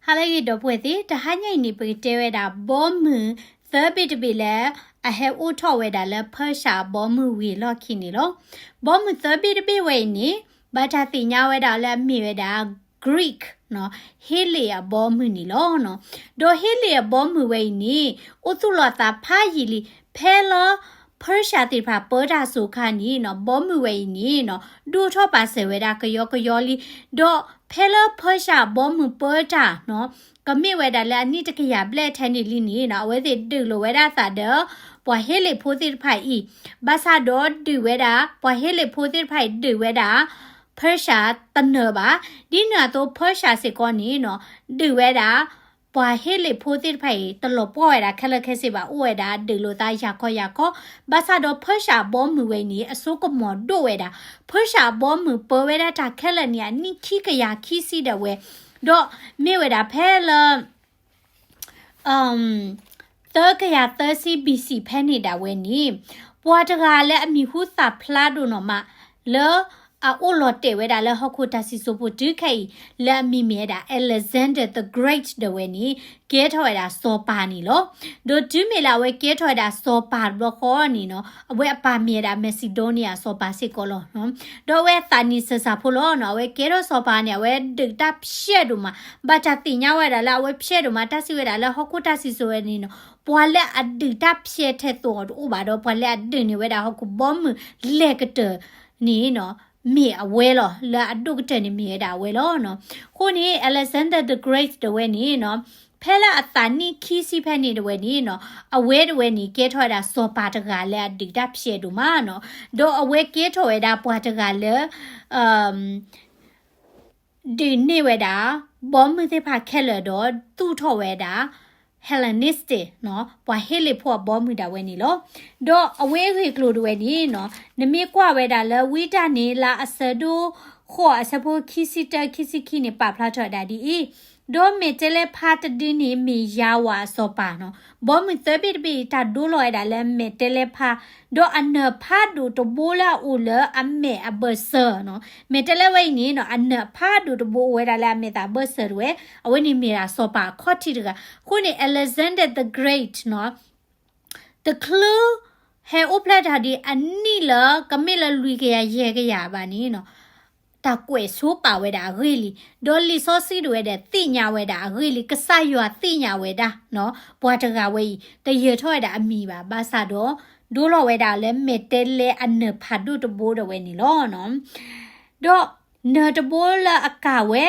ဟါလၢအဂ့ၤ ဒီပုၢ်ဝဲၢ်သ့ၣ်, တဟါညါအံၤန့ၣ် ပကတဲဝဲဒၣ် ဘီမုၢ်သၢဘ့ၣ်တဘ့ၣ်လၢ အဟဲအိၣ်ထီၣ်ဝဲဒၣ်လၢ Persia အဘီမုၢ်ဝံၤအလီၢ်ခံန့ၣ်လီၤ. ဘီမုၢ်သၢဘ့ၣ်တဘ့ၣ်ဝဲအံၤန့ၣ် ဘၣ်တၢ်သ့ၣ်ညါဝဲဒၣ်လၢအမ့ၢ်ဝဲဒၣ် Greek နီၤ, ဟ့လ့ၣ်အဘီမုၢ်န့ၣ်လီၤ. ဒီးဟ့လ့ၣ်အဘီမုၢ်ဝဲအံၤန့ၣ် အိၣ်သူၣ်လီၤသးဖးယံာ်လံ, ဖဲလၢ Persia သ့ၣ်တဖၣ်ပၢတၢ်အစိၤအခါန့ၣ်နီၤ, ဘီမုၢ်ဝဲအံၤန့ၣ်နီၤ ဒိၣ်ထီၣ်ပာ်စၢၤဝဲဒၣ်ကယီကယီလံ. ဒီးဖဲလၢ Persia အဘီမုၢ်ပၢတၢ်နီၤ ကမ့ၢ်ဝဲဒၣ်လၢအနံၣ်တကယၤဘျဲၣ်ထဲန့ၣ်လံန့ၣ်နီၤ, အဝဲသ့ၣ်ဒုးလိာ်ဝဲဒၣ်အသးဒီး ပှၤဟ့လ့ၣ်ဖိသ့ၣ်တဖၣ်အံၤ, ဘၣ်ဆၣ်ဒီးဒုးဝဲဒၣ် ပှၤဟ့လ့ၣ်ဖိသ့ၣ်တဖၣ်အံၤဒုးဝဲဒၣ် Persia တနၢၤဘၣ်. ဒ်န့ၣ်အသိး Persia စ့ၢ်ကီးန့ၣ်နီၤ ဒုးဝဲဒၣ် ပှၤဟ့လ့ၣ်ဖိသ့ၣ်တဖၣ်အံၤ တလီၤပှီၢ်ဝဲဒၣ်ခဲလၢာ်ခဲဆ့ဘၣ်, အိၣ်ဝဲဒၣ်ဒုးလိာ်သးယၤခီယၤခီ, ဘၣ်ဆၣ်ဒီး Persia အဘီမုၢ်ဝဲအံၤန့ၣ် အစိကမီၤဒိၣ်ဝဲဒၣ်, Persia အဘီမုၢ်ပၢဝဲဒၣ်တၢ်ခဲလၢာ်န့ၣ် အနံၣ်ခံကယၤခံဆံဒၣ်ဝဲ, ဒီးမ့ၢ်ဝဲဒၣ်ဖဲလၢ သၢကယၤသၢဆံ B C ဖဲန့ၣ်ဒၣ်ဝဲန့ၣ်, ပှၤတဂၤလၢအမံၤဟူသၣ်ဖျါဒိၣ်နီၢ်မး လၢအအိၣ်လီၤတဲာ်ဝဲဒၣ်လၢဟီၣ်ခိၣ်တၢ်စံၣ်စိၤပူၤတုၤခဲအံၤ လၢအမံၤမ့ၢ်ဝဲဒၣ် Alexander the Great ဒၣ်ဝဲန့ၣ် ကဲထီၣ်ဝဲဒၣ်စီၤပၤန့ၣ်လီၤ. ဒီးတုၤမ့ၢ်လၢအဝဲကဲထီၣ်ဝဲဒၣ်စီၤပၤတဘျီဃီန့ၣ်နီၤ, အဝဲအပၢ်မ့ၢ်ဝဲဒၣ် Macedonia စီၤပၤစ့ၢ်ကီးလီၤ. ဒီးအဝဲအသးနံၣ်စၢၤစၢ်ဖိလီၤနီၤ, အဝဲကဲထီၣ်စီၤပၤန့ၣ် အဝဲဒုးတၢ်ဖျဲးဒိၣ်မး, ဘၣ်တၢ်သ့ၣ်ညါဝဲဒၣ်လၢအဝဲဖျဲးဒိၣ်မး, တၢ်စံးဝဲဒၣ်လၢဟီၣ်ခိၣ်တၢ်စံၣ်စိၤဝဲန့ၣ်နီၤ, ပှၤလၢအဒုးတၢ်ဖျဲးထဲသိးအီၤတအိၣ်ဘၣ်ဒီး ပှၤလၢအဒုးန့ၢ်ဝဲဒၣ်ဟီၣ်ခိၣ်ဘီမုၢ်လဲၤကတၢၢ်န့ၣ်နီၤ မ့ၢ်အဝဲလီၤ. လၢအဒိၣ်ကတၢၢ်န့ၣ်မ့ၢ်ဝဲဒၣ်အဝဲလီၤ. အဃိန့ၣ် Alexander the Great ဒၣ်ဝဲန့ၣ်နီၤ, ဖဲလၢအသးနံၣ်ခံဆံဖဲန့ၣ်ဒၣ်ဝဲန့ၣ်နီၤ, အဝဲဒၣ်ဝဲန့ၣ် ကဲထီၣ်ဝဲဒၣ်စီၤပၤတဂၤလၢအဒုးတၢ်ဖျဲးဒိၣ်မးနီၤ, ဒီးအဝဲကဲထီၣ်ဝဲဒၣ်ပှၤတဂၤလၢ ဒုးန့ၢ်ဝဲဒၣ် ဘီမုၢ်သ့ၣ်တဖၣ်ခဲလၢာ်ဒီးသူၣ်ထီၣ်ဝဲဒၣ် Hellenistic နီၤ, ပှၤဟ့လ့ၣ်ဖိအဘီမုၢ်ဒၣ်ဝဲန့ၣ်လီၤ. ဒီးအဝဲအဂ့ၢ်အကျိၤဒၣ်ဝဲန့ၣ်နီၤ, နမ့ၢ်ကွၢ်ဝဲဒၣ်လၢဝံဒၣ်န့ၣ် လၢအဆၢဒိၣ်ဃိးအဆၢဖိခံဆံတၢ ခံဆံခံန့ၣ် ပာ်ဖျါထီၣ်ဝဲဒၣ်ဒ်အံၤ, ဒီးမဲာ်တဲးလဲးဖးတဒုန့ၣ် မ့ၢ်ယၤဝၤအစီၤပၤနီၤ, ဘီမုၢ်သၢဘ့ၣ်တဘ့ၣ်အံၤ တၢ်ဒိလီၤဝဲဒၣ်လၢမဲာ်တဲးလဲးဖး, ဒီးအနၢၤဖးဒိၣ်တဘိလၢအအိၣ်လၢအမဲာ်အဘၢၣ်စၢၤနီၤ, မဲာ်တဲးလဲးဝဲအံၤန့ၣ်နီၤ အနၢၤဖးဒိၣ်တဘိအိၣ်ဝဲဒၣ်လၢအမဲာ်သးဘၢၣ်စၢၤဒၣ်ဝဲ, အဝဲန့ၣ်မ့ၢ်ဒၣ်စီၤပၤအခီၣ်ထံးတဂၤ. အဃိန့ၣ် Alexander the Great နီၤ တချုးဟဲအိၣ်ဖျဲၣ်တၢ်ဒ်အနံၣ်လၢ ကမ့ၢ်လၢလွံၢ်ကယၤယဲၢ်ကယၤဘၣ်န့ၣ်နီၤ, တၢ်ကွဲးဆိပာ်ဝဲဒၣ်အဂ့ၢ်လံ, ဒီးလံာ်စီဆှံဒၣ်ဝဲဒၣ်သ့ၣ်ညါဝဲဒၣ်အဂ့ၢ်လံ, ကစၢ်ယွၤသ့ၣ်ညါဝဲဒၣ်နီၤ, ပှၤတဂၤဝဲအံၤ တယၢၤထီၣ်ဝဲဒၣ်အမံၤဘၣ်, ဘၣ်ဆၣ်ဒီး ဒိလီၤဝဲဒၣ်လၢမဲာ်တဲးလဲးအနၢၤဖးဒိၣ်တဘိဒၣ်ဝဲန့ၣ်လီၤ. ဒီးနၢၤတဘိလၢအကၢ်ဝဲ,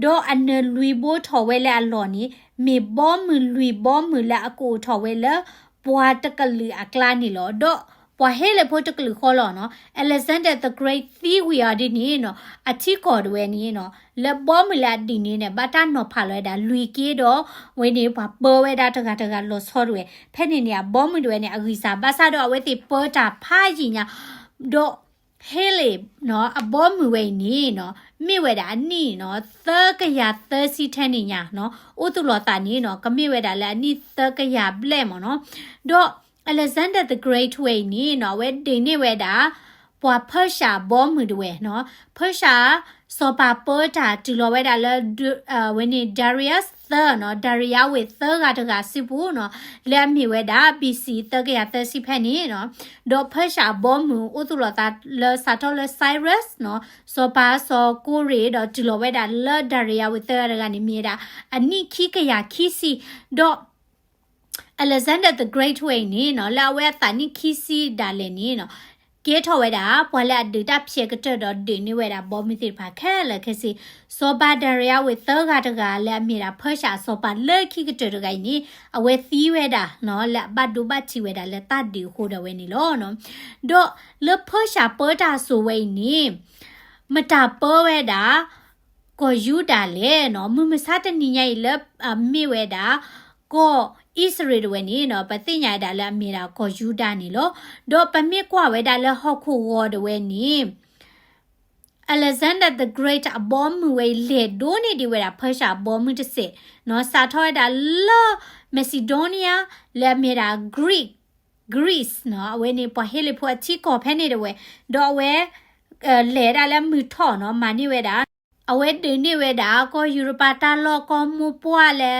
ဒီးအနၢၤလွံၢ်ဘိထီၣ်ဝဲလၢအလီၢ်န့ၣ် မ့ၢ်ဘီမုၢ်လွံၢ်ဘီမုၢ်လၢအကအိၣ်ထီၣ်ဝဲလၢ ပှၤတကလုာ်အကျါန့ၣ်လီၤ. ဒီးပှၤဟ့လ့ၣ်ဖိတကလုာ်ဃီလီၤနီၤ, Alexander the Great သံဝံၤအီၤဒ်န့ၣ်နီၤ, အထံကီၢ်ဒၣ်ဝဲန့ၣ်နီၤ, လၢဘီမုၢ်လၢအဒုးန့ၣ်န့ၣ် ဘၣ်တၢ်နီၤဖးလီၤဝဲဒၣ်လွံၢ်က့ဒီး ဝဲန့ၣ်ပှၤပၢဝဲဒၣ်တဂၤတဂၤလီၤဆီဒၣ်ဝဲ, ဖဲန့ၣ်န့ၣ် အဘီမုၢ်ဒၣ်ဝဲန့ၣ် အဂံၢ်စၢ် ဘၣ်ဆၣ်ဒီးအဝဲသ့ၣ်ပၢတၢ်ဖးယံာ်ညါ, ဒီး ဟ့လ့ၣ်နီၤ အဘီမုၢ်ဝဲအံၤန့ၣ်နီၤ မ့ၢ်ဝဲဒၣ်အနံၣ်နီၤ သၢကယၤသၢဆံထဲန့ၣ်ညါနီၤ အိၣ်သူၣ်လီၤသးန့ၣ်နီၤ ကမ့ၢ်ဝဲဒၣ်လၢအနံၣ်သၢကယၤဘျဲၣ်မ့ၢ်နီၤ, ဒီး Alexander the Great ဝဲအံၤန့ၣ်နီၤ အဝဲဒုးန့ၢ်ဝဲဒၣ် ပှၤ Persia အဘီမုၢ်ဒၣ်ဝဲနီၤ Persia စီၤပၤပၢတၢ်တုၤလီၤဝဲဒၣ်လၢ ဝဲန့ၣ် Darius သၢနီၤ ဒၤရံယၤဝ့းသၢဂၤတဂၤစုပူၤနီၤ လၢအမ့ၢ်ဝဲဒၣ် B C သၢကယၤသၢဆံဖဲန့ၣ်နီၤ, ဒီး Persia အဘီမုၢ်အိၣ်သူၣ်လီၤသးလၢစးထီၣ်လၢ Cyrus နီၤ စီၤပၤစီၤကိရ့ၣ် ဒီးတုၤလီၤဝဲဒၣ်လၢဒၤရံယၤဝ့းသၢဂၤတဂၤန့ၣ် မ့ၢ်ဝဲဒၣ်အနံၣ်ခံကယၤခံဆံ, ဒီး Alexander the Great ဝဲအံၤန့ၣ်နီၤ လၢအဝဲအသးနံၣ်ခံဆံဒၣ်လဲာ်န့ၣ်နီၤ ကဲထီၣ်ဝဲဒၣ် ပှၤလၢအဒုးတၢ်ဖျဲးကတၢၢ်ဒီးဒုးန့ၢ်ဝဲဒၣ်ဘီမုၢ်သ့ၣ်တဖၣ်ခဲလၢာ်ခဲဆ့, စီၤပၤဒၤရံယၤဝ့းသၢဂၤတဂၤလၢအမ့ၢ်ဒၣ် Persia အစီၤပၤလၢခံကတၢၢ်တဂၤအံၤန့ၣ် အဝဲသံဝဲဒၣ်နီၤ လၢအဘၣ်ဒိဘၣ်ထံးဝဲဒၣ်လၢတၢ်ဒုးအဃိဒၣ်ဝဲန့ၣ်လီၤ. ဒီးလၢ Persia ပၢတၢ်အစိၤဝဲအံၤန့ၣ် မတၤပၢဝဲဒၣ် ကီၢ်ယူဒၤလဲၣ်နီၤ, မုၢ်မဆါတနံၤညါအံၤလၢ အမ့ၢ်ဝဲဒၣ် ကီၢ်အံၣ်စရ့လးဒၣ်ဝဲန့ၣ်နီၤ ပသ့ၣ်ညါဝဲဒၣ်လၢအမ့ၢ်ဒၣ်ကီၢ်ယူဒၤန့ၣ်လီၤ. ဒီးပမ့ၢ်ကွၢ်ဝဲဒၣ်လၢဟီၣ်ခိၣ်ဂီၤဒၣ်ဝဲန့ၣ် Alexander the Great အဘီမုၢ်ဝဲအံၤ လဲၤဒိးန့ၢ်ဒံးဝဲဒၣ် Persia အဘီမုၢ်တစဲးနီၤ, စးထီၣ်ဝဲဒၣ်လၢ Macedonia လၢအမ့ၢ်ဒၣ် Greek, Greece နီၤ, အဝဲန့ၣ်ပှၤဟ့လ့ၣ်ဖိအထံကီၢ်ဖဲန့ၣ်ဒၣ်ဝဲ, ဒီးအဝဲ လဲၤဒၣ်လၢမုၢ်ထီၣ်နီၤ မၤန့ၢ်ဝဲဒၣ် အဝဲဒုးန့ၢ်ဝဲဒၣ် ကီၢ်ယူရပၤတၢ်လီၢ် ကီၢ်မိၢ်ပှၢ်လၢ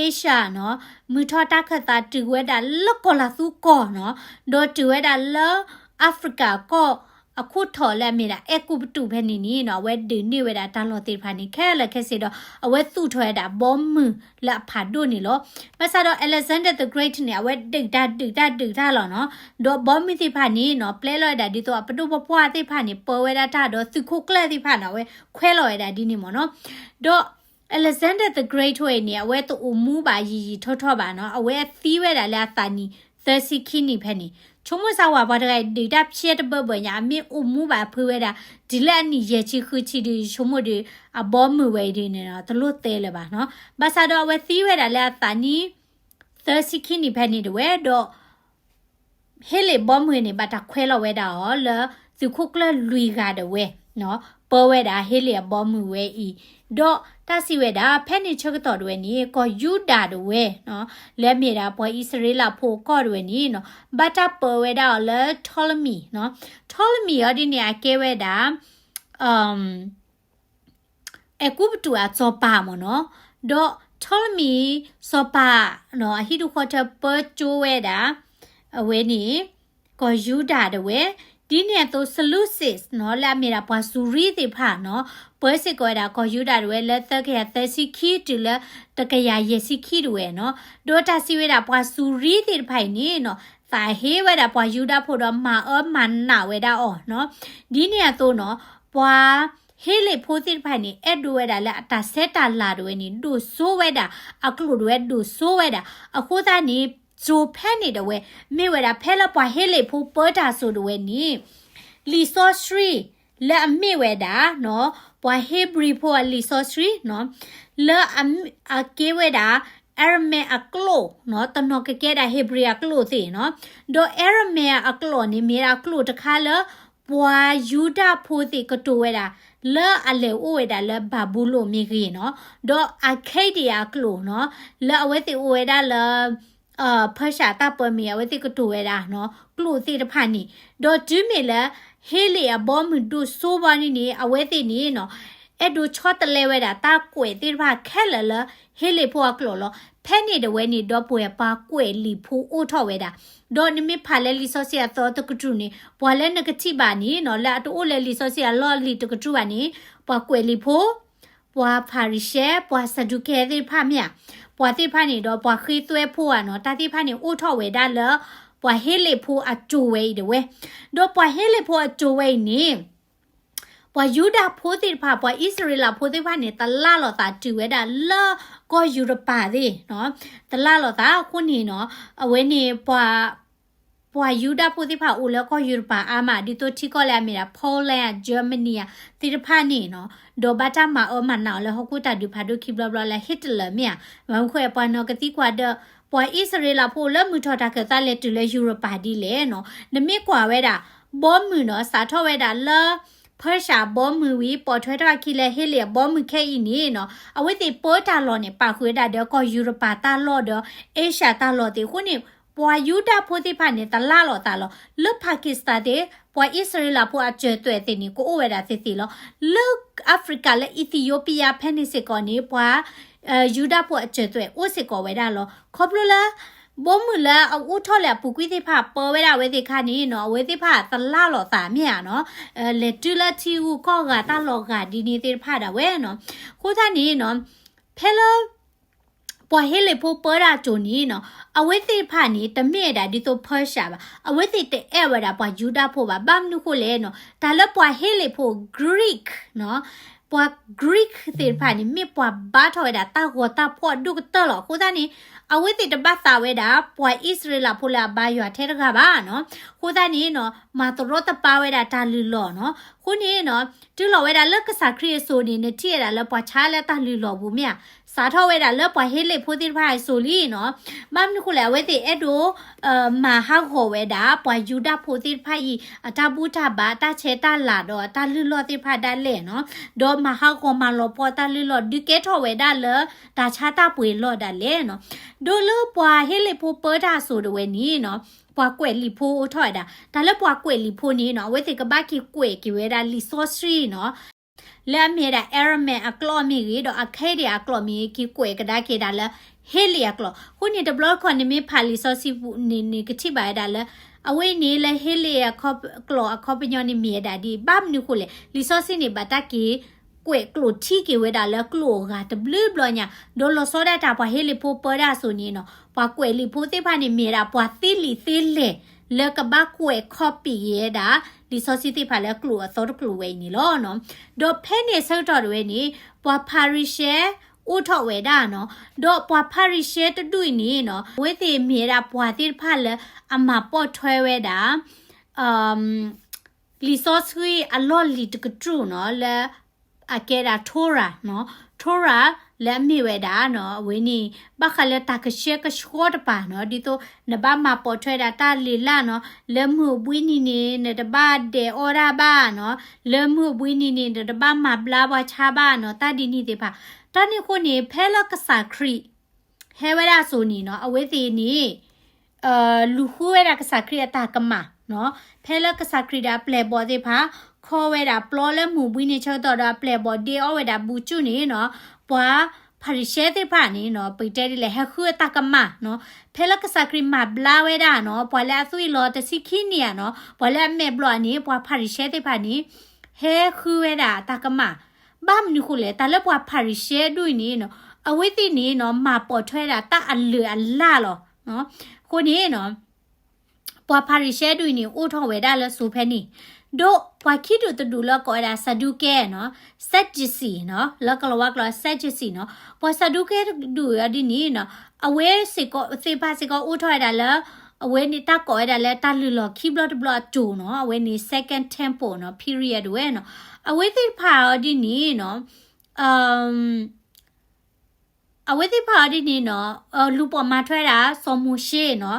Asia နီၤ, မုၢ်ထီၣ်တၢ်ခၢၣ်သးတုၤဝဲဒၣ်လၢကီၤလၤသူကီၢ်နီၤ, ဒီးတုၤဝဲဒၣ်လၢ Africa ကီၢ်အခိၣ်ထီၣ်လၢအမ့ၢ်ဒၣ် အဲၤကူပတူးဖဲန့ၣ်န့ၣ်နီၤ, အဝဲဒုးန့ၢ်ဝဲဒၣ်တၢ်လီၢ်သ့ၣ်တဖၣ်န့ၣ် ခဲလၢာ်ခဲဆ့ဒီး အဝဲသူၣ်ထီၣ်ဝဲဒၣ်ဘီမုၢ်လၢအဖးဒိၣ်န့ၣ်လီၤ. ဘၣ်ဆၣ်ဒီး Alexander the Great န့ၣ် အဝဲဒုးတၢ်ဒုးတၢ်ဒုးတၢ်လီၤနီၤ, ဒီးဘီမုၢ်သ့ၣ်တဖၣ်န့ၣ်နီၤ ပျဲလီၤဝဲဒၣ်ဒ်သိးအပဒိၣ်ပပှၢ်သ့ၣ်တဖၣ်န့ၣ် ပၢဝဲဒၣ်တၢ်ဒီးသုးခိၣ်ကျၢၢ်သ့ၣ်တဖၣ်နီၤ အဝဲခွဲးလီၤဝဲဒၣ်ဒ်န့ၣ်မ့ၢ်နီၤ, ဒီး Alexander the Great ဝဲအံၤန့ၣ် အဝဲတအိၣ်မူဘၣ်ယံာ်ယံာ်ထီၣ်ထီၣ်ဘၣ်နီၤ, အဝဲသံဝဲဒၣ်လၢအသးနံၣ် သၢဆံခံနံၣ်ဖဲန့ၣ်, ဆိကမိၣ်စၢ်ဝဲပှၤတဂၤအံၤဒုးတၢ်ဖျဲတဘၢဘၢညါ အမ့ၢ်အိၣ်မူဘၣ်ဖုးဝဲဒၣ် တုၤလၢအနံၣ်ယဲၢ်ဆံဃုဆံဒီး ဆိကမိၣ်ဒီး အဘီမုၢ်ဝဲအံၤဒ်န့ၣ်နီၤ တလိၣ်တဲလၢၤဘၣ်နီၤ, ဘၣ်ဆၣ်ဒီးအဝဲသံဝဲဒၣ်လၢအသးနံၣ် သၢဆံခံနံၣ်ဖဲန့ၣ်တဝဲဒီး ဟ့လ့ၣ်ဘီမုၢ်န့ၣ် ဘၣ်တၢ်ခွဲးလီၤဝဲဒၣ်အီၤလၢ သုးခိၣ်ကျၢၢ်လွံၢ်ဂၤဒၣ်ဝဲနီၤ, ပၢဝဲဒၣ်ဟ့လ့ၣ်အဘီမုၢ်ဝဲအံၤ, ဒီးတၢ်စံးဝဲဒၣ် ဖဲန့ၣ်ဆၢကတီၢ်ဒၣ်ဝဲန့ၣ် ကီၢ်ယူဒၤဒၣ်ဝဲနီၤ, လၢအမ့ၢ်ဒၣ်ပှၤအံၣ်စရ့လးဖိအကီၢ်ဒၣ်ဝဲန့ၣ်နီၤ, ဘၣ်တၢ်ပၢဝဲဒၣ်အီၤလၢ Ptolemy နီၤ, Ptolemy အီၤဒ်န့ၣ် အကဲဝဲဒၣ် အဲၤကူပတူးအစီၤပၤမ့ၢ်နီၤ, ဒီး Ptolemy စီၤပၤနီၤ အဟံၣ်ဒူၣ်ဃီထၢပၢကၠိဝဲဒၣ် အဝဲန့ၣ် ကီၢ်ယူဒၤဒၣ်ဝဲ, ဒ်န့ၣ်အသိး Seleucus နီၤ လၢအမ့ၢ်ဒၣ်ပှၤစူၤရံသ့ၣ်တဖၣ်နီၤ ပၢစ့ၢ်ကီးဝဲဒၣ်ကီၢ်ယူဒၤဒၣ်ဝဲလၢသၢကယၤသၢဆံခံတုၤလၢတကယၤယဲၢ်ဆံခံဒၣ်ဝဲနီၤ, ဒီးတၢ်စံးဝဲဒၣ်ပှၤစူၤရံသ့ၣ်တဖၣ်အံၤန့ၣ်နီၤ သးဟ့ဝဲဒၣ်ပှၤယူဒၤဖိဒီးမၤအၢမၤနးဝဲဒၣ်အီၤနီၤ, ဒ်န့ၣ်အသိးနီၤ ပှၤ ဟ့လ့ၣ်ဖိသ့ၣ်တဖၣ်န့ၣ် အဲၣ်ဒိးဝဲဒၣ်လၢအတၢ်ဆဲးတၢ်လၤဒၣ်ဝဲန့ၣ် ဒိၣ်စိဝဲဒၣ်, အကျိာ်ဒၣ်ဝဲဒိၣ်စိဝဲဒၣ်. အဃိသတးန့ၣ် စိၤဖဲန့ၣ်ဒၣ်ဝဲ မ့ၢ်ဝဲဒၣ်ဖဲလၢပှၤဟ့လ့ၣ်ဖိပၢတၢ်စိၤဒၣ်ဝဲန့ၣ် လံာ်စီဆှံ လၢအမ့ၢ်ဝဲဒၣ်နီၤ ပှၤဟ့ဘြံၤဖိအလံာ်စီဆှံနီၤ လၢအ အကဲဝဲဒၣ် Aramaic အကျိာ်နီၤ တနီၤကကဲဒၣ် Hebrew အကျိာ်သ့ၣ်နီၤ, ဒီး Aramaic အကျိာ်န့ၣ် မ့ၢ်ဒၣ်အကျိာ်တခါလၢ ပှၤယူဒၤဖိသ့ၣ်ကတိၤဝဲဒၣ် လၢအလဲၤအိၣ်ဝဲဒၣ်လၢဘၤဘူလိၣ်မ့ၢ်ဂ့ၤနီၤ, ဒီး Akkadian အကျိာ်နီၤ လၢအဝဲသ့ၣ်အိၣ်ဝဲဒၣ်လၢ Persia တၢ်ပၢမ့ၢ် အဝဲသ့ၣ်ကတိၤဝဲဒၣ်နီၤ ကျိာ်သ့ၣ်တဖၣ်န့ၣ်, ဒီးတုၤမ့ၢ်လၢ ဟ့လ့ၣ်အဘီမုၢ်ဒိၣ်စိဘီန့ၣ်န့ၣ် အဝဲသ့ၣ်န့ၣ်နီၤ အဲၣ်ဒိးဆီတလဲဝဲဒၣ်တၢ်ကွဲးသ့ၣ်တဖၣ်ခဲလၢာ်လၢ ဟ့လ့ၣ်ဖိအကျိာ်လီၤ. ဖဲန့ၣ်ဒၣ်ဝဲန့ၣ် ဒီပုၢ်ဝဲၢ်ပှၤကွဲးလံာ်ဖိအိၣ်ထီၣ်ဝဲဒၣ်, ဒီးနမ့ၢ်ဖးလၢလံာ်စီဆှံအသီတကတြူၢ်န့ၣ် ပှၤလၢနကထံၣ်ဘၣ်န့ၣ်နီၤ လၢအတအိၣ်လၢလံာ်စီဆှံအလီၢ်လံၤတကတြူၢ်ဘၣ်န့ၣ် ပှၤကွဲးလံာ်ဖိ ပှၤဖၤရံၤၡဲ ပှၤစၤဒူးကဲသ့ၣ်တဖၣ်မ့ၢ်ဧါ, ပှၤသ့ၣ်တဖၣ်န့ၣ်ဒီးပှၤဃ့သွဲဖိဧါနီၤ တၢ်သ့ၣ်တဖၣ်န့ၣ်အိၣ်ထီၣ်ဝဲဒၣ်လၢ ပှၤဟ့လ့ၣ်ဖိအစိၤဝဲအံၤဒၣ်ဝဲ, ဒီးပှၤဟ့လ့ၣ်ဖိအစိၤဝဲအံၤန့ၣ် ပှၤယူဒၤဖိသ့ၣ်တဖၣ် ပှၤအံၣ်စရ့လးဖိသ့ၣ်တဖၣ်န့ၣ် တလၢ်လိာ်သးတုၤဝဲဒၣ်လၢကီၢ်ယူရပၤသ့ၣ်နီၤ, တလၢ်လိာ်သးအဃိန့ၣ်နီၤ အဝဲန့ၣ်ပှၤ ပှၤယူဒၤဖိသ့ၣ်တဖၣ်အိၣ်လၢကီၢ်ယူရပၤအါမး ဒ်သိးထံကီၢ်လၢအမ့ၢ်ဒၣ် Poland အ Germany အသ့ၣ်တဖၣ်န့ၣ်နီၤ, ဒီးဘၣ်တၢ်မၤအၢမၤနးအီၤလၢဟီၣ်ခိၣ်တၢ်ဒုးဖးဒိၣ်ခံဘျီဘျီလၢ Hitler မ့ၢ်ဧါ, မ့ၢ်ခွဲးပှၤနီၢ်ကသံကွၢ်ဒီး ပှၤအံၣ်စရ့လးဖိလၢမုၢ်ထီၣ်တၢ်ခၢၣ်သးလဲၤတုၤလၢယူရပၤဒ်လဲၣ်နီၤ, နမ့ၢ်ကွၢ်ဝဲဒၣ် ဘီမုၢ်နီၤ စးထီၣ်ဝဲဒၣ်လၢ Persia ဘီမုၢ်ဝံၤ ပိာ်ထွဲထီၣ်အခံလၢဟ့လ့ၣ်အဘီမုၢ်ခဲအံၤန့ၣ်နီၤ, အဝဲသ့ၣ်ပၢတၢ်လီၢ်န့ၣ် ပာ်ဃုာ်ဝဲဒၣ်ဒီးကီၢ်ယူရပၤတၢ်လီၢ်ဒီး Asia တၢ်လီၢ်သ့ၣ်အဃိန့ၣ် ပှၤယူဒၤဖိသ့ၣ်တဖၣ်န့ၣ် တလၢ်လိာ်သးလီၤ. လၢ Pakistan သ့ၣ် ပှၤအံၣ်စရ့လးဖိအစၢၤသွဲၣ်သ့ၣ်န့ၣ် ကအိၣ်ဝဲဒၣ်သ့ၣ်သ့ၣ်လီၤ. လၢ Africa လၢ Ethiopia ဖဲန့ၣ်စ့ၢ်ကီးန့ၣ် ပှၤ ယူဒၤဖိအစၢၤသွဲၣ်အိၣ်စ့ၢ်ကီးဝဲဒၣ်လီၤ. ခီဖျိလၢ ဘီမုၢ်လၢအအိၣ်ထီၣ်လၢအပူၤကွံာ်သ့ၣ်တဖၣ် ပၢဝဲဒၣ်အဝဲသ့ၣ်အခါန့ၣ်နီၤ အဝဲသ့ၣ်တဖၣ်တလၢ်လိာ်သးမ့ၢ်ဧါနီၤ, လဲၤတုၤလၢထံဂုၤကီၢ်ဂၤတၢ်လီၢ်ဂၤဒ်န့ၣ်သ့ၣ်တဖၣ်ဒၣ်ဝဲနီၤ. အဃိသတးန့ၣ်နီၤ ဖဲလၢ ပှၤဟ့လ့ၣ်ဖိပၢတၢ်အစိၤန့ၣ်နီၤ အဝဲသ့ၣ်တဖၣ်န့ၣ် တမ့ၢ်ဝဲဒၣ်ဒ်သိး Persia ဘၣ်. အဝဲသ့ၣ်တအဲၣ်ဝဲဒၣ်ပှၤယူဒၤဖိဘၣ်. ဘၣ်မနုၤဃိလဲၣ်နီၤ တၢ်လၢပှၤဟ့လ့ၣ်ဖိ Greek နီၤ ပှၤ Greek သ့ၣ်တဖၣ်န့ၣ် မ့ၢ်ပှၤဘါထီၣ်ဝဲဒၣ်တၢ်ဂီၤတၢ်ဖှီၣ်အဒိၣ်ကတၢၢ်လီၤ. အဃိသတးန့ၣ် အဝဲသ့ၣ်တဘၣ်သးဝဲဒၣ် ပှၤအံၣ်စရ့လးဖိလၢအဘါယွၤထဲတဂၤဘၣ်နီၤ. အဃိသတးန့ၣ်နီၤ မၤသရီတပါဝဲဒၣ်တၢ်လုၢ်လီၢ်နီၤ. အဃိန့ၣ်နီၤ တုၤလီၤဝဲဒၣ်လၢကစၢ်ခရံာ်အစိၤန့ၣ် နထံၣ်ဝဲဒၣ်လၢပှၤဆါလၢတၢ်လုၢ်လီၢ်ပူၤမ့ၢ်ဧါ, စးထီၣ်ဝဲဒၣ်လၢပှၤဟ့လ့ၣ်ဖိသ့ၣ်တဖၣ်အစိၤလံနီၤ. ဘၣ်မနုၤဃိလဲၣ် အဝဲသ့ၣ်အဲၣ်ဒိး မၤဟးဂီၤဝဲဒၣ် ပှၤယူဒၤဖိသ့ၣ်တဖၣ်အံၤ အတၢ်ဘူၣ်တၢ်ဘါ အတၢ်ဆဲးတၢ်လၤဒီးအတၢ်လုၢ်လီၢ်သ့ၣ်တဖၣ်ဒၣ်လဲာ်နီၤ. ဒီးမၤဟးဂီၤမၤလီၤပှီၢ်တၢ်လုၢ်လီၢ် ဒုးကဲထီၣ်ဝဲဒၣ်လၢ တၢ်ဆါတၢ်ပှ့ၤလီၢ်ဒၣ်လဲာ်နီၤ. ဒီးလၢပှၤဟ့လ့ၣ်ဖိပၢတၢ်အစိၤဒၣ်ဝဲန့ၣ်နီၤ ပှၤကွဲးလံာ်ဖိအိၣ်ထီၣ်ဝဲဒၣ်. တၢ်လၢပှၤကွဲးလံာ်ဖိန့ၣ်နီၤ အဝဲသ့ၣ်ကဘၣ်က့ၤကွဲးက့ၤဝဲဒၣ်လံာ်စီဆှံနီၤ. လၢအမ့ၢ်ဝဲဒၣ် Aramaic အကျိာ်မ့ၢ်ဂ့ၤ ဒီး Akkadian အကျိာ်မ့ၢ်ဂ့ၤ က့ၤကွဲးကဒါက့ၤဒၣ်လၢ Hellenic အကျိာ်. အဃိန့ၣ် တဘျီတခီၣ်န့ၣ်မ့ၢ်ဖးလံာ်စီဆှံပူၤန့ၣ် နကထံၣ်ဘၣ်ဝဲဒၣ်လၢ အဝဲအံၤန့ၣ်လၢ Hellenic အကျိာ်အခီပညီန့ၣ်မ့ၢ်ဝဲဒၣ်ဒ်အံၤ ဘၣ်မနုၤအဃိလဲၣ် လံာ်စီဆှံန့ၣ် ဘၣ်တၢ်က့ၤ ကွဲးကျိာ်ထံက့ၤဝဲဒၣ်လၢကျိာ်အဂၤတဘျုးဘျီညါ, ဒီးလီၤဆီဒၣ်တၢ်ပှၤဟ့လ့ၣ်ဖိပၢဒၣ်အစိၤန့ၣ်နီၤ ပှၤကွဲးလံာ်ဖိသ့ၣ်တဖၣ်န့ၣ် မ့ၢ်ဝဲဒၣ်ပှၤသ့လံာ်သ့လဲၢ် လၢကဘၣ်ကွဲး copy က့ၤဝဲဒၣ် လံာ်စီဆှံသ့ၣ်တဖၣ်လၢကျိာ်အသီတကျိာ်ဝဲအံၤန့ၣ်လီၤ. ဒီးဖဲန့ၣ်အဆၢကတီၢ်တဝဲန့ၣ် ပှၤဖၤရံၤၡဲအိၣ်ထီၣ်ဝဲဒၣ်နီၤ, ဒီးပှၤဖၤရံၤၡဲတဒူၣ်အံၤန့ၣ်နီၤ အဝဲသ့ၣ်မ့ၢ်ဝဲဒၣ်ပှၤသ့ၣ်တဖၣ်လၢအမၤပိာ်ထွဲဝဲဒၣ် လံာ်စီဆှံအလီၢ်လံၤတကတြူၢ်နီၤ လၢအကဲဒၣ် Torah နီၤ, Torah လၢအမ့ၢ်ဝဲဒၣ်နီၤ အဝဲန့ၣ် ဘၣ်ဃးလၢတၢ်ကဆှဲကဆှီတပၤနီၤ, ဒ်သိးနဘၣ်မၤပိာ်ထွဲဒၣ်တၢ်လုၢ်လၢ်နီၤ, လၢမုၢ်အိၣ်ဘှံးနံၤန့ၣ် နတဘၣ်ဒဲးအီၣ်တၢ်ဘၣ်နီၤ, လၢမုၢ်အိၣ်ဘှံးနံၤန့ၣ် နတဘၣ်မၤဘျါပှၤဆါဘၣ်နီၤ, တၢ်ဒ်န့ၣ်သ့ၣ်တဖၣ်. တၢ်န့ၣ်အဃိန့ၣ် ဖဲလၢကစၢ်ခရံာ် ဟဲဝဲဒၣ်အစိၤန့ၣ်နီၤ အဝဲသ့ၣ်န့ၣ် လူၤဃုဝဲဒၣ်ကစၢ်ခရံာ်အတၢ်ကမၣ်နီၤ, ဖဲလၢကစၢ်ခရံာ်ဒီးအပျဲၢ်အဘီၣ်သ့ၣ်တဖၣ် ခီဝဲဒၣ်ပျီလၢမုၢ်ဘှံးနံၤဆၢကတီၢ်ဒီးအပျဲၢ်အဘီၣ်ဒဲးအီၣ်ဝဲဒၣ်ဘူးကၠူၣ်န့ၣ်နီၤ, ပှၤဖၤရံၤၡဲသ့ၣ်တဖၣ်န့ၣ်နီၤ ပကတဲဒ်လဲၣ် ဟဲဃုအတၢ်ကမၣ်နီၤ, ဖဲလၢကစၢ်ခရံာ်မၤဘျါဝဲဒၣ်နီၤ ပှၤလၢအသွံၣ်လီၤတဆံခံနံၣ်ဧါနီၤ ပှၤလၢအမဲာ်ဘျီၣ်န့ၣ် ပှၤဖၤရံၤၡဲသ့ၣ်တဖၣ်န့ၣ် ဟဲဃုဝဲဒၣ်တၢ်ကမၣ်. ဘၣ်မနုၤဃိလဲၣ် တၢ်လၢပှၤဖၤရံၤၡဲဒူၣ်အံၤန့ၣ်နီၤ အဝဲသ့ၣ်န့ၣ်နီၤ မၤပိာ်ထွဲဒၣ်တၢ်အလုၢ်အလၢ်လီၤ. အဃိန့ၣ်နီၤ ပှၤဖၤရံၤၡဲဒူၣ်အံၤန့ၣ် အိၣ်ထီၣ်ဝဲဒၣ်လၢစိၤဖဲန့ၣ်, ဒီးပှၤခံဒူၣ်တဒူၣ်လၢကိးဝဲဒၣ် စၤဒူးကဲနီၤ, စဲးကံးစံးနီၤ, လၢကလၤဝါကျိာ် စဲးကံးစံးနီၤ, ပှၤစၤဒူးကဲတဒူၣ်အံၤဒ်န့ၣ်နီၤ အဝဲစ့ၢ်ကီးသ့ၣ်တဖၣ်စ့ၢ်ကီးအိၣ်ထီၣ်ဝဲဒၣ်လၢ အဝဲန့ၣ်တၢ်ကိးဝဲဒၣ်လၢတၢ်လုၢ်လီၢ်ခံဘျီတဘျီအစိၤနီၤ, အဝဲန့ၣ် Second Temple နီၤ period တဝဲနီၤ, အဝဲသ့ၣ်တဖၣ်အီၤဒ်န့ၣ်နီၤ အဝဲသ့ၣ်တဖၣ်အီၤဒ်န့ၣ်နီၤ လူၤပိာ်မၤထွဲဒၣ် စီၤမိၤၡ့နီၤ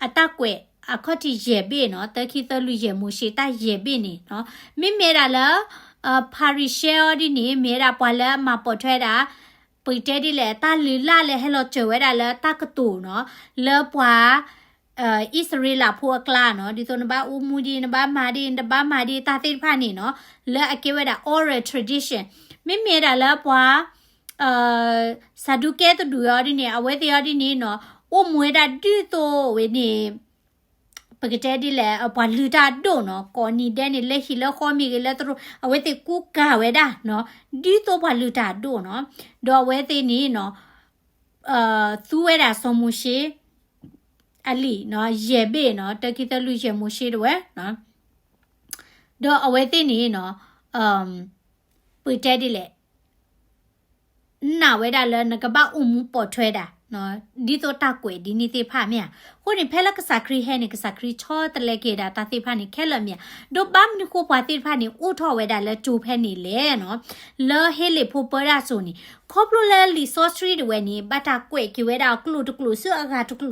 အတၢ်ကွဲးအခီၣ်ထံးယဲၢ်ဘ့ၣ်နီၤ, တၢ ခံ သၢ လွံၢ် ယဲၢ် မိၤၡ့တၢ်ယဲၢ်ဘ့ၣ်န့ၣ်နီၤ, မ့မ့ၢ်ဒၣ်လၢ ဖၤရံၤၡဲအီၤဒ်န့ၣ် မ့ၢ်ဝဲဒၣ်ပှၤလၢအမၤပိာ်ထွဲဒၣ် ပကတဲဒ်လဲၣ် တၢ်လုၢ်လၢ်လၢဟဲလီၤစၢၤဝဲဒၣ်လၢတၢ်ကတိၤနီၤ, လၢပှၤ အံၣ်စရ့လးဖိအကျါနီၤ, ဒ်သိးနဘၣ်အိၣ်မူဒ်အံၤ နဘၣ်မၤဒ်အံၤ နတဘၣ်မၤဒ်အံၤ တၢ်သ့ၣ်တဖၣ်န့ၣ်နီၤ, လၢအကဲဝဲဒၣ် oral tradition, မ့မ့ၢ်ဒၣ်လၢပှၤ စၤဒူးကဲတဒူၣ်အီၤဒ်န့ၣ် အဝဲသ့ၣ်အီၤဒ်န့ၣ်နီၤ အိၣ်မူဝဲဒၣ်ဒ်သိးဝဲန့ၣ် ပကတဲဒ်လဲၣ် ပှၤလုၢ်တၢ်အဒိၣ်နီၤ, ကိးနံၤဒဲးန့ၣ် လၢဟံၣ်လၢဃီမ့ၢ်ဂ့ၤ လၢသရိာ် အဝဲသ့ၣ်ကူကၤဝဲဒၣ်နီၤ, ဒ်သိးပှၤလုၢ်တၢ်အဒိၣ်နီၤ, ဒီးအဝဲသ့ၣ်န့ၣ်နီၤ သူဝဲဒၣ်စီၤမိၤၡ့ အလံာ်နီၤ ယဲၢ်ဘ့ၣ်နီၤ, တၢ ခံ သၢ လွံၢ် ယဲၢ် မိၤၡ့တဝဲနီၤ, ဒီးအဝဲသ့ၣ်န့ၣ်နီၤ ပကတဲဒ်လဲၣ် နာ်ဝဲဒၣ်လၢနကဘၣ်အိၣ်မူပိာ်ထွဲဒၣ် ဒ်သိးတၢ်ကွဲးဒ်န့ၣ်သ့ၣ်တဖၣ်မ့ၢ်ဧါ. အဃိန့ၣ် ဖဲလၢကစၢ်ခရံာ်ဟဲန့ၣ် ကစၢ်ခရံာ်ဆီတလဲက့ၤဒၣ်တၢ်သ့ၣ်တဖၣ်န့ၣ်ခဲလၢာ်မ့ၢ်ဧါ. ဒီးဘၣ်မနုၤဃိပှၤသ့ၣ်တဖၣ်န့ၣ် အိၣ်ထီၣ်ဝဲဒၣ်လၢကၠိဖဲန့ၣ်လဲၣ်နီၤ, လၢဟ့လ့ၣ်ဖိပၢဒၣ်စိၤန့ၣ် ခီဖျိလၢလံာ်စီဆှံတဝဲန့ၣ် ဘၣ်တၢ်ကွဲးက့ၤဝဲဒၣ်အကျိာ်တကျိာ်ဆူအဂၤတကျိာ်,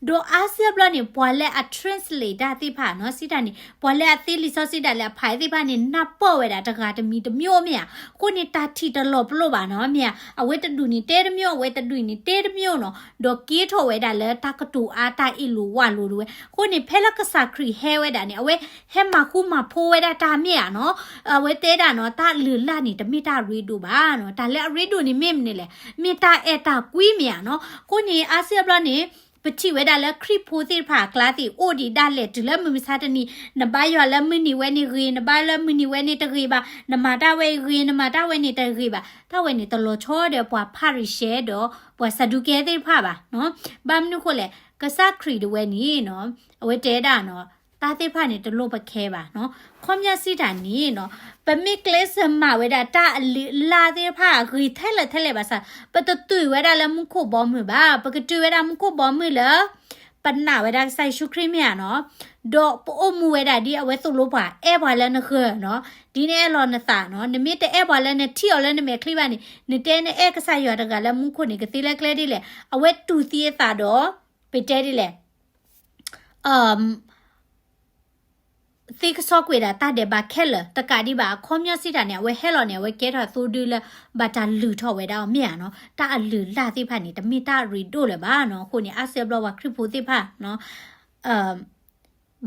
ဒီးအါစုအါဘျီန့ၣ် ပှၤလၢအ translate တၢ်သ့ၣ်တဖၣ်နီၤ စံးတၢ်န့ၣ် ပှၤလၢအသ့လံာ်စီဆှံဒၣ်လဲာ်အဖးသ့ၣ်တဖၣ်န့ၣ် နၢ်ပၢၢ်ဝဲဒၣ်တဂၤတမံၤတမျိုးမ့ၢ်ဧါ. အဃိန့ၣ် တၢ်ထံၣ်တလီၤပလိာ်ဘၣ်နီၤ မ့ၢ်ဧါ. အဝဲတဒူၣ်န့ၣ်တဲတမျိုး အဝဲတဒူၣ်န့ၣ်တဲတမျိုးနီၤ, ဒီးကဲထီၣ်ဝဲဒၣ်လၢတၢ်ကတိၤအါတၢ်အ့ၣ်လိာ်ဝးလိာ်တဝဲ. အဃိန့ၣ် ဖဲလၢကစၢ်ခရံာ်ဟဲဝဲဒၣ်န့ၣ် အဝဲဟဲမၤဃူမၤဖိးဝဲဒၣ်တၢ်မ့ၢ်ဧါနီၤ. အဝဲတဲဒၣ်နီၤ တၢ်လုၢ်လၢ်န့ၣ် တမ့ၢ်တၢ်အရ့ဒိၣ်ဘၣ်နီၤ. တၢ်လၢအရ့ဒိၣ်န့ၣ်မ့ၢ်မနုၤလဲၣ်, မ့ၢ်တၢ်အဲၣ်တၢ်ကွံမ့ၢ်ဧါနီၤ. အဃိန့ၣ် အါစုအါဘျီန့ၣ် ပထံၣ်ဝဲဒၣ်လၢခရံာ်ဖိသ့ၣ်တဖၣ်အကျါသ့ၣ် အိၣ်ဒံးဒၣ်လဲာ်တုၤလၢမုၢ်မဆါတနံၤ, နဘါယွၤလၢမုၢ်နံၤဝဲန့ၣ်ဂ့ၤ, နဘါလၢမုၢ်နံၤဝဲန့ၣ်တဂ့ၤဘၣ်, နမၤတၢ်ဝဲအံၤဂ့ၤ, နမၤတၢ်ဝဲန့ၣ်တဂ့ၤဘၣ်. တၢ်ဝဲန့ၣ်တလီၤဆီဒီးပှၤဖၤရံၤၡဲဒီးပှၤစၤဒူးကဲသ့ၣ်တဖၣ်ဘၣ်နီၤ. ဘၣ်မနုၤဃိလဲၣ်, ကစၢ်ခရံာ်တဝဲန့ၣ်နီၤ, အဝဲတဲဒၣ်နီၤ, တၢ်သ့ၣ်တဖၣ်န့ၣ်တလိၣ်ပခဲဘၣ်နီၤ. ခီပညီစံးတၢ်န့ၣ်နီၤ, ပမ့ၢ်ကျဲးစၢးမၤဝဲဒၣ်တၢ်အလုၢ်အလၢ်သ့ၣ်တဖၣ်အဂ့ၤထဲလဲၣ်ထဲလဲၣ်ဘၣ်ဆၣ်, ပတတုၤဝဲဒၣ်လၢမူခိၣ်ဘီမုၢ်ဘၣ်. ပကတုၤဝဲဒၣ်မူခိၣ်ဘီမုၢ်လၢ ပနာ်ဝဲဒၣ်ကစၢ်ယ့ၣ်ၡူးခရံာ်မ့ၢ်ဧါနီၤ, ဒီးပအိၣ်မူဝဲဒၣ်ဒ်အဝဲသိၣ်လိပှၤ အဲၣ်ပှၤလၢနဂၢၢ်နီၤ, ဒ်နအဲၣ်လီၤနသးနီၤ. နမ့ၢ်တအဲၣ်ပှၤလၢနထံၣ်အီၤလၢနမဲာ်ချံဘၣ်န့ၣ်, နတဲနအဲၣ်ကစၢ်ယွၤတဂၤလၢမူခိၣ်န့ၣ် ကသ့လၢကျဲဒ်လဲၣ်. အဝဲတူၢ်သံအသးဒီး ပတဲဒ်လဲၣ် သ့ကဆှီကွံာ်ဒၣ်တၢ်ဒဲးဘးခဲလၢာ်, တကးဒံးဘၣ် အခီပညီစံးတၢ်န့ၣ် အဝဲဟဲလီၤန့ၣ် အဝဲကဲထီၣ်သိဒုလၢ ဘၣ်တၢ်လုၢ်ထီၣ်ဝဲဒၣ်အီၤမ့ၢ်ဧါနီၤ. တၢ်အလုၢ်အလၢ်သ့ၣ်တဖၣ်န့ၣ် တမ့ၢ်တၢ်အရ့ဒိၣ်လၢၤဘၣ်နီၤ. အဃိန့ၣ် အါစုအါဘျီပှၤခရံာ်ဖိသ့ၣ်တဖၣ်နီၤ,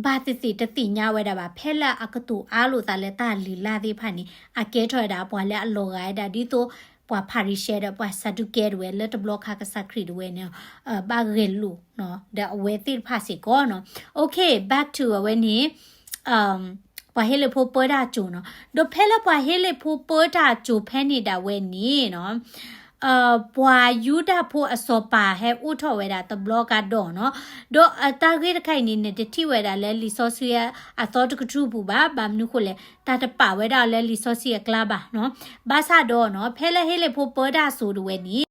ဘၣ်သ့ၣ်သ့ၣ်တသ့ၣ်ညါဝဲဒၣ်ဘၣ်. ဖဲလၢအကတိၤအါလိာ်သးလၢတၢ်လုၢ်လၢ်သ့ၣ်တဖၣ်န့ၣ် အကဲထီၣ်ဝဲဒၣ်ပှၤလၢအလီၤဂာ်ဝဲဒၣ် ဒ်သိးပှၤဖၤရံၤၡဲဒီးပှၤစၤဒူးကဲတဝဲ လၢတဘျီခါကစၢ်ခရံာ်တဝဲန့ၣ် ဘၣ်ဂဲၤလိာ် ဒီးအဝဲသ့ၣ်တဖၣ်စ့ၢ်ကီးနီၤ. Okay, back to အဝဲန့ၣ် ပှၤဟ့လ့ၣ်ဖိပၢတၢ်အစိၤနီၤ. ဒီးဖဲလၢပှၤဟ့လ့ၣ်ဖိပၢတၢ်အစိၤဖဲန့ၣ်ဒၣ်ဝဲန့ၣ်နီၤ ပှၤယူဒၤဖိအစီၤပၤဟဲအိၣ်ထီၣ်ဝဲဒၣ်တဘျီကဒီးနီၤ. ဒီးအတၢ်ဂ့ၢ်တခါအံၤန့ၣ် နတထံၣ်ဝဲဒၣ်လၢလံာ်စီဆှံအသီတကတြူၢ်ပူၤဘၣ်, ဘၣ်မနုၤဃိလဲၣ် တၢ်တပာ်ဝဲဒၣ်အီၤလၢလံာ်စီဆှံအကျါဘၣ်နီၤ. ဘၣ်ဆၣ်ဒီးနီၤ ဖဲလၢဟ့လ့ၣ်ဖိပၢတၢ်အစိၤတဝဲန့ၣ်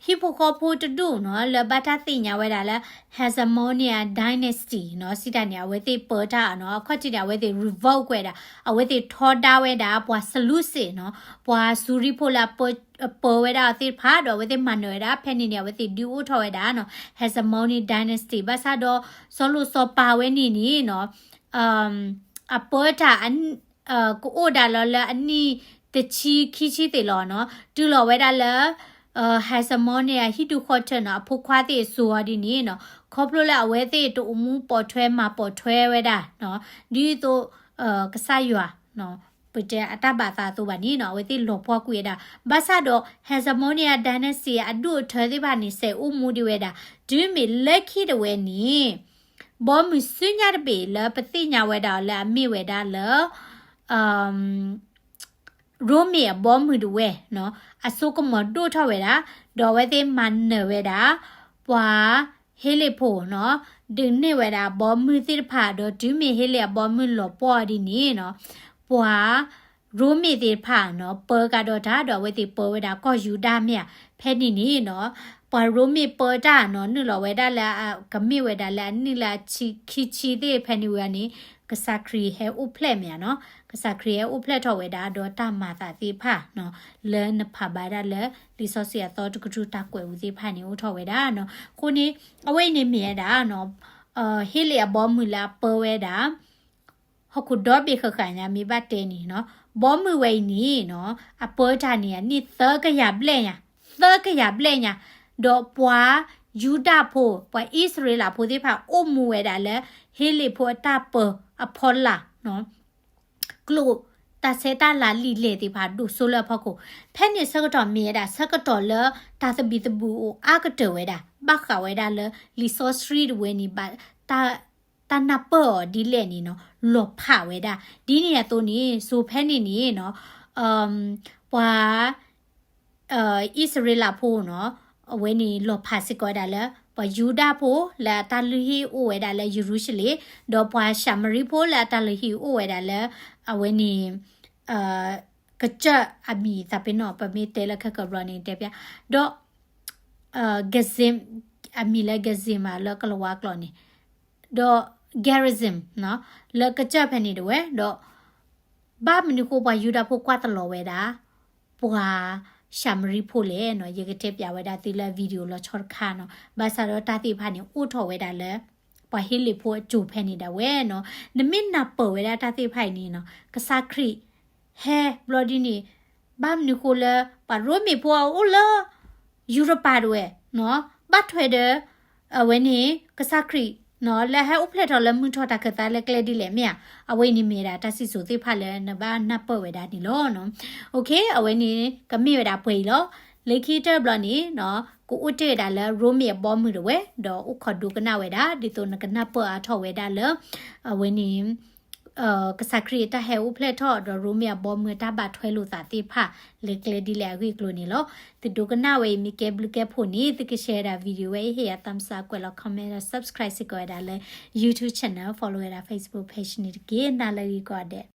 ဟံၣ်ဖိဃီဖိတဒူၣ်နီၤ လၢဘၣ်တၢ်သ့ၣ်ညါဝဲဒၣ်လၢ Hasmonean dynasty နီၤ စံးတၢ်န့ၣ် အဝဲသ့ၣ်ပၢတၢ်နီၤ. အခီၣ်ထံးန့ၣ် အဝဲသ့ၣ် revolt ကွံာ်ဝဲဒၣ်, အဝဲသ့ၣ်ထီဒါဝဲဒၣ် ပှၤ Seleucid နီၤ, ပှၤစူၤရံဖိလၢအပၢဝဲဒၣ်အီၤသ့ၣ်တဖၣ် ဒီးအဝဲသ့ၣ်မၤနၢၤဝဲဒၣ်. ဖဲန့ၣ်န့ၣ် အဝဲသ့ၣ်ဒုးအိၣ်ထီၣ်ဝဲဒၣ်နီၤ Hasmonean dynasty. ဘၣ်ဆၣ်ဒီး စီၤလိၤစီၤပၤဝဲန့ၣ်န့ၣ်နီၤ အပၢတၢ် ကအိၣ်ဒၣ်လီၤလၢအနံၣ်တဆံခံဆံသ့ၣ်လီၤနီၤ. တုၤလီၤဝဲဒၣ်လၢ Hasmonean အဟံၣ်ဒူၣ်ဃီထၢနီၤ အဖိခွါသ့ၣ်စိၤအီၤဒ်န့ၣ်နီၤ, ခီဖျိလၢအဝဲသ့ၣ်တအိၣ်မူပိာ်ထွဲမၤပိာ်ထွဲဝဲဒၣ်နီၤ ဒ်သိး ကစၢ်ယွၤ ပတဲအတၢ်ဘၣ်သးအသိးဘၣ်န့ၣ်နီၤ အဝဲသ့ၣ်လီၤပှီၢ်ကွံာ်ဝဲဒၣ်. ဘၣ်ဆၣ်ဒီး Hasmonean dynasty အဒူၣ်အထၢသ့ၣ်တဖၣ်န့ၣ် စဲးအိၣ်မူဒံးဝဲဒၣ်. တုၤမ့ၢ်လၢခံတဝဲန့ၣ် ဘီမုၢ်ဆူညါတဘ့ၣ်လၢပသ့ၣ်ညါဝဲဒၣ်အီၤလၢအမ့ၢ်ဝဲဒၣ်လၢ ရိမ့ၤအဘီမုၢ်တဝဲနီၤ အစိကမီၤဒိၣ်ထီၣ်ဝဲဒၣ်, ဒီးအဝဲသ့ၣ်မၤနၢၤဝဲဒၣ် ပှၤဟ့လ့ၣ်ဖိနီၤ ဒုးနဲၣ်ဝဲဒၣ်အဘီမုၢ်သ့ၣ်တဖၣ် ဒီးတုၤမ့ၢ်ဟ့လ့ၣ်အဘီမုၢ်လီၤပှီၢ်အီၤဒ်န့ၣ်နီၤ ပှၤ ရိမ့ၤသ့ၣ်တဖၣ်နီၤ ပၢကဒီးတၢ် ဒီးအဝဲသ့ၣ်ပၢဝဲဒၣ်ကီၢ်ယူဒၤမ့ၢ်ဧါ. ဖဲန့ၣ်န့ၣ်နီၤ ပှၤရိမ့ၤပၢတၢ်နီၤ နုာ်လီၤဝဲဒၣ်လၢ ကမ့ၢ်ဝဲဒၣ်လၢအနံၣ်လၢအဆံခံဆံသ့ၣ်ဖဲန့ၣ်ဝဲန့ၣ် ကစၢ်ခရံာ်ဟဲအိၣ်ဖျဲၣ်မ့ၢ်ဧါနီၤ. ကစၢ်ခရံာ်ဟဲအိၣ်ဖျဲၣ်ထီၣ်ဝဲဒၣ် ဒီးတၢ်မၤသးသ့ၣ်တဖၣ်နီၤ လၢနဖးဘၣ်ဒၣ်လၢ လံာ်စီဆှံအသီတကတြူၢ်တၢ်ကွဲးဝဲသ့ၣ်တဖၣ်န့ၣ်အိၣ်ထီၣ်ဝဲဒၣ်နီၤ. အဃိန့ၣ် အဝဲအံၤန့ၣ်မ့ၢ်ဝဲဒၣ်နီၤ ဟ့လ့ၣ်အဘီမုၢ်လၢအပၢဝဲဒၣ် ဟီၣ်ခိၣ်ဒီဘ့ၣ်ဃၣ်ဃၣ်ညါမ့ၢ်ဘၣ်တဲန့ၣ်နီၤ ဘီမုၢ်ဝဲအံၤန့ၣ်နီၤ အပၢတၢ်န့ၣ် အနံၣ်သၢကယၤဘျဲၣ်ညါ, သၢကယၤဘျဲၣ်ညါ, ဒီးပှၤယူဒၤဖိ ပှၤအံၣ်စရ့လးဖိသ့ၣ်တဖၣ် အိၣ်မူဝဲဒၣ်လၢ ဟ့လ့ၣ်ဖိအတၢ်ပၢအဖီလာ်နီၤ ကျိာ်တၢ်ဆဲးတၢ်လၤလံာ်လဲၢ်သ့ၣ်တဖၣ်ဒိၣ်စိလၢအဖီခိၣ်, ဖဲန့ၣ်ဆၢကတီၢ်မ့ၢ်ဝဲဒၣ် ဆၢကတီၢ်လၢတၢ်သဘံၣ်သဘုၣ်အိၣ်အါကတၢၢ်ဝဲဒၣ်, ဘၣ်ဃးဝဲဒၣ်လၢ လံာ်စီဆှံတဝဲန့ၣ် ဘၣ် တၢ်နၢ်ပၢၢ်အီၤဒ်လဲၣ်န့ၣ်နီၤ လီၤဖးဝဲဒၣ်. ဒ်န့ၣ်အသိးန့ၣ် စိၤဖဲန့ၣ်န့ၣ်နီၤ ပှၤ အံၣ်စရ့လးဖိနီၤ အဝဲန့ၣ်လီၤဖးစ့ၢ်ကီးဝဲဒၣ်လၢ ပှၤယူဒၤဖိလၢအတၢ်လုၢ်ဟံၣ်အိၣ်ဝဲဒၣ်လၢယရူၤၡလ့ၣ်, ဒီးပှၤၡၤမရံဖိလၢအတၢ်လုၢ်ဟံၣ်အိၣ်ဝဲဒၣ်လၢ အဝဲန့ၣ် ကစၢၢ်အမံၤသးပ့ၤနီၣ် ပမ့ၢ်တဲလၢခဲကဘျီန့ၣ်တဲပျး, ဒီး Gerizim အမံၤလၢ Gerizim မးလၢကလၤဝါကျိာ်န့ၣ်, ဒီး Gerizim နီၤ လၢကစၢၢ်ဖဲန့ၣ်တဝဲ, ဒီး ဘၣ်မနုၤဃိပှၤယူဒၤဖိကွၢ်တလီၤဝဲဒၣ် ပှၤၡၤမရံဖိလဲၣ်နီၤ, ယကတဲပျးဝဲဒၣ်သုလၢ video လီၤဆီတခါနီၤ, ဘၣ်ဆၣ်ဒီးတၢ်သ့ၣ်တဖၣ်န့ၣ် အိၣ်ထီၣ်ဝဲဒၣ်လၢ ပှၤဟ့လ့ၣ်ဖိအစိၤဖဲန့ၣ်ဒၣ်ဝဲနီၤ, နမ့ၢ်နၢ်ပၢၢ်ဝဲဒၣ်တၢ်သ့ၣ်တဖၣ်အံၤန့ၣ်နီၤ, ကစၢ်ခရံာ် ဟဲဘျီဒ်န့ၣ်, ဘၣ်မနုၤဃိလၢ ပှၤရိမ့ၤဖိအအိၣ်လၢ ယူရပၤတဝဲ, ဘၣ်ထွဲဒီး အဝဲန့ၣ် ကစၢ်ခရံာ် လၢဟဲအိၣ်ဖျဲၣ်ထီၣ်လၢမုၢ်ထီၣ်တၢ်ခၢၣ်သးလၢကျဲဒ်လဲၣ်မ့ၢ်ဧါ, အဝဲအံၤန့ၣ်မ့ၢ်ဝဲဒၣ်တၢ်စံၣ်စိၤသ့ၣ်တဖၣ်လၢနဘၣ်နၢ်ပၢၢ်ဝဲဒၣ်န့ၣ်လီၤ. အဝဲန့ၣ် ကမ့ၢ်ဝဲဒၣ်ပှဲၤအံၤလီၤ. လၢခံတဘျီန့ၣ် ကအိၣ်တ့ၢ်ဝဲဒၣ်လၢရိမ့ၤအဘီမုၢ်တဝဲ, ဒီးအိၣ်ခိးဒိကနၣ်ဝဲဒၣ် ဒ်သိးနကနၢ်ပၢၢ်အါထီၣ်ဝဲဒၣ်လၢ အဝဲန့ၣ် ကစၢ်ခရံာ်အတၢ်ဟဲအိၣ်ဖျဲၣ်ထီၣ် ဒီးရိမ့ၤအဘီမုၢ်အတၢ်ဘၣ်ထွဲလိာ်သးသ့ၣ်တဖၣ် လၢကျဲဒ်လဲၣ်အဂ့ၢ်အကျိၤန့ၣ်လီၤ. သုဒိကနၣ်ဝဲအံၤမ့ၢ်ကဲဘျုးကဲဖှိၣ်န့ၣ် သုက share ဝဲဒၣ် video ဝဲအံၤ ဟ့ၣ်ယၤ thumbs up ကွဲးလီၤ comment ဒီး subscribe စ့ၢ်ကီးဝဲဒၣ်လၢ YouTube channel, follow ဝဲဒၣ် Facebook page န့ၣ်တက့ၢ်. နၤလၢအဂ့ၤကိးဂၤဒဲး.